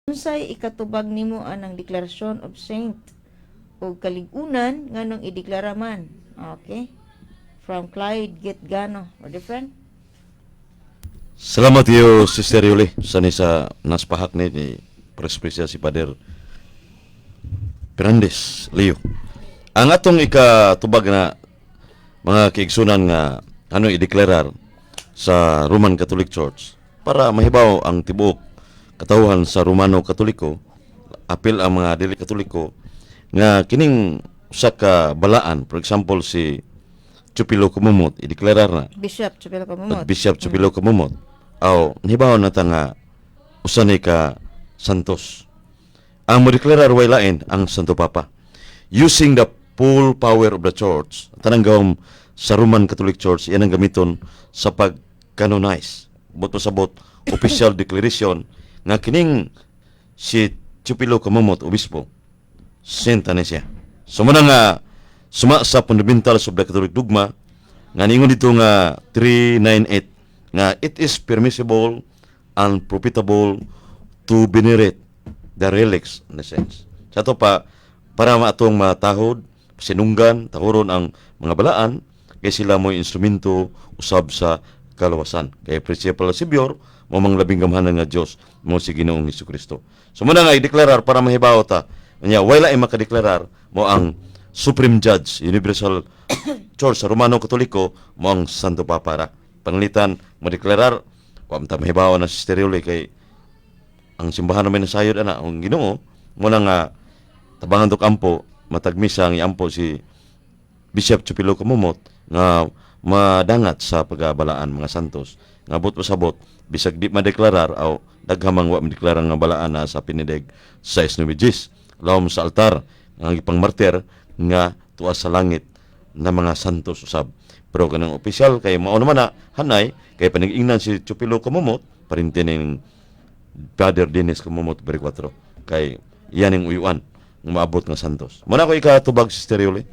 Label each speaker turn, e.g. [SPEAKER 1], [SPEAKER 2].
[SPEAKER 1] Unsay ikatubag nimo anang declaration of saint ug kalig-unan nganong ideklara man? Okay. From Clyde Gitgano. Or different?
[SPEAKER 2] Salamat iyo, Sister Yuli, sa ni sa naspahak ni Presprisia si Father Fernandez Leo. Ang atong ikatubag na, mga kaigsunan, nga ano ideklarar sa Roman Catholic Church para mahibaw ang tibuok katawhan sa Romano Katoliko, apil ang mga dili Katoliko, nga kining usa ka balaan, for example si Teofilo Camomot, ideklarar na.
[SPEAKER 1] Bishop Teofilo Camomot.
[SPEAKER 2] At Bishop Teofilo Camomot. Aw, nibaw na ta nga usa ni ka santos. Ang modeklarar way lain ang Santo Papa. Using the full power of the Church, tanang gawom sa Roman Catholic Church, yan ang gamiton sa pag-canonize. Buot pasabot, official declaration nga kining si Teofilo Camomot, obispo, saint na siya. So muna nga suma sa fundamentals of the Catholic dogma nga ningon dito nga 398 nga it is permissible and profitable to venerate the relics in a sense. Sa ato pa para maatong matahod, sinunggan, tahuron ang mga balaan kay sila mo instrumento usab sa kaluwasan. Kay principal Savior mo mang labing gamhanan nga Dios mo si Ginoong Kristo. So muna nga i-deklarar para mahibaw ta. Nya wala ay makadeklarar mo ang Supreme Judge, Universal Church sa Romano Katoliko mo ang Santo Papa ra. Pananglitan modeklarar, wa man ta mahibaw na si Sister Yuli kay ang simbahan namin nasayod ana ang Ginoo mo na nga tabangan to kampo matag misa ang iampo si Bishop Teofilo Camomot nga madangat sa pagabalaan mga santos nga buot pasabot bisag di madeklarar aw daghamang wa madeklara nga balaan na sa pinideg sa Esnuwijis lawom sa altar nga gipang martir nga tuwa sa langit na mga santos usab. Pero kanang opisyal kay mao naman na hanay kay panigingnan si Teofilo Camomot parinti ning Father Dennis Camomot Baricuatro kay iyan ang uyuan ng maabot nga santos. Muna ko ikatubag, Sister Yuli.